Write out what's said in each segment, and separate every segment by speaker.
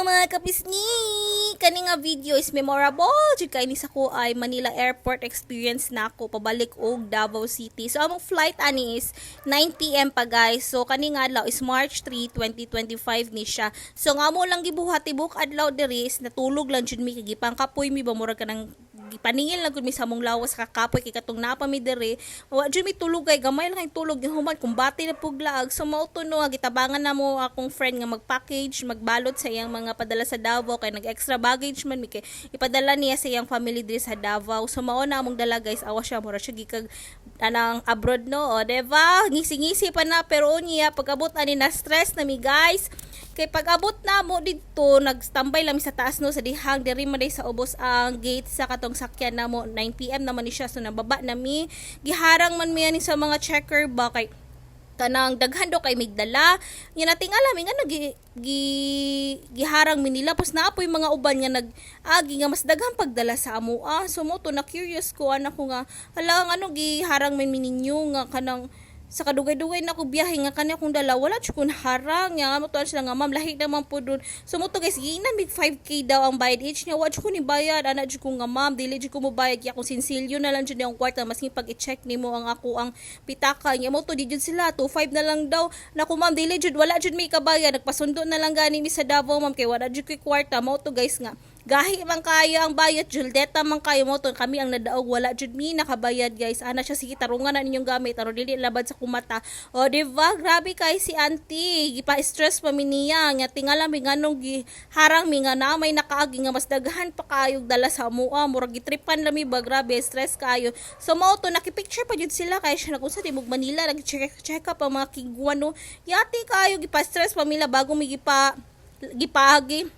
Speaker 1: Mga kapisngi! Kani nga video is memorable. Jud kay ni sa ko ay Manila Airport experience na ako pabalik og Davao City. So among flight ani is 9 PM pa, guys. So kani nga adlaw is March 3, 2025 ni siya. So nga mo lang gibuhat tibok adlaw diri is natulog lang jud mi kay gipangkapoy mi ba, murag kanang gipaningil lang gud mi sa among lawas kakapoy kay katong naa pa mi diri. Wa jud mi tulog kay gamay lang kay tulog yung human kumbate na pug laag. So mao to, no, gitabangan na mo akong friend nga mag-package, magbalot sa iyang mga padala sa Davao kay nag-extra baggage man mi kay ipadala niya sa iyang family diri sa Davao. So mao na among dala, guys. Awa siya, mura siya gikag anang abroad, no? O, diba? Ngisi-ngisi pa na, pero unya pag-abot ani na stress na mi, guys. Kay pag-abot na mo didto, nagstambay lang mi sa taas, no, sa dihang diri man day sa ubos ang gate sa katong sakyan namo. 9 PM naman ni siya, so nababa na mi. Giharang man mi ani sa mga checker ba kay kanang daghan do kay migdala nya. Natingala mi nga nag gi, giharang mi nila, pus naa poy mga uban nga nag-agi nga mas daghan pagdala sa amoa. So mo to na curious ko ana ko nga, hala, nga ano giharang man mi ninyo nga kanang sa kadugay-dugay na ko biyahe nga kani akong dala wala jud kun harang nga mo to sila nga, "Ma'am, lahi naman po dun." So mo to, guys, giingnan mig 5K daw ang bayad each niya. Wa jud ko ni bayad ana jud ko nga, "Ma'am, dili jud ko mo bayad kay akong sinsilyo na lang jud ang kwarta maski pag i-check nimo ang ako ang pitaka." Nya mo to di jud sila, 25 na lang daw. Naku, ma'am, dili jud, wala jud may kabayad. Nagpasundo na lang gani mi sa Davao, ma'am, kay wala jud koy kwarta. Mo to, guys, nga gahi man kayo ang bayad, Juldeta man kayo mo to. Kami ang nadaog, wala jud mi nakabayad, guys. Ana siya, "Sige, tarungan na ninyong gamit aron dili labad sa kumata." O, di ba? Grabe kay si auntie, gipa-stress pa mi niya nga tingala mi nganong giharang mi nga naa may nakaagi nga mas daghan pa kaayog dala sa amoa. Murag gitripan lang mi ba, grabe stress kayo. So mao to, nakipicture pa jud sila kay siya nagunsa di Manila, nag-check check up ang mga kigwan, no. Yati kayo, gipa-stress pa mila bago mi gipaagi.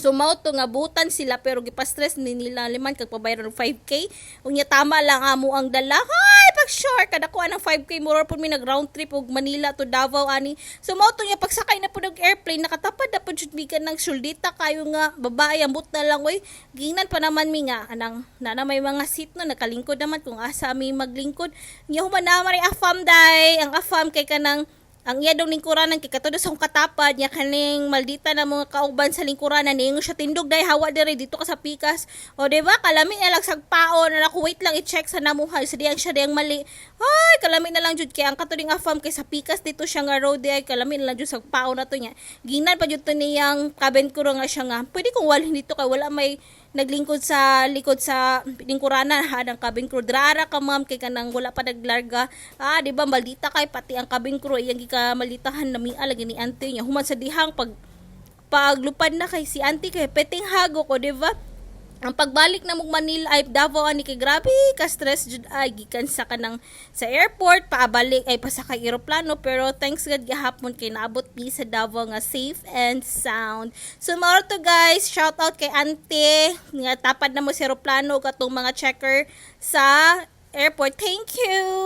Speaker 1: So mao to nga butan sila pero gipa-stress ni nila liman kag pabayran og 5K. Unya tama lang amo ang dala. Hay, pag sure kada kuha ng 5K, mura pud mi nag round trip og Manila to Davao ani. So mao to nga pagsakay na pud og airplane, nakatapad na pud jud mi kanang suldita kayo nga babae, ambot na lang oy. Gingnan pa naman mi nga anang na may mga seat, no, nakalingkod naman kung asa mi maglingkod. Nya human na man afam day, ang afam kay kanang ang iya daw lingkuranan kay katudo sa akong katapad niya kaning maldita na mga kauban sa lingkuranan, niingon siya, "Tindog day, hawa dire, dito ka sa pikas." O, di ba, kalami na lang sagpaon na ako, "Wait lang, i-check sa namuha sa diyang siya diyang mali." Ay, kalami na lang jud kay ang katuring afam kay sa pikas dito siya nga road di ay kalami na lang jud sagpaon na to niya. Ginan pa jud to niyang cabin crew nga siya nga pwede kong walhin dito kay wala may naglingkod sa likod sa lingkuranan. Ha, ng cabin crew, "Drara ka, ma'am, kay kanang wala pa naglarga." Ah, di ba, maldita kay pati ang cabin crew iyang gikamalditahan na mia lagi ni auntie niya. Human sa dihang pag paglupad na kay si auntie kay peting hago ko, di ba? Ang pagbalik na mong Manila ay Davao ani kay grabe ka stress jud ay gikan sa kanang sa airport paabalik ay pasakay eroplano, pero thanks God gihapon kay naabot mi sa Davao nga safe and sound. So mao to, guys, shout out kay auntie nga tapad na mo sa eroplano katong mga checker sa airport. Thank you.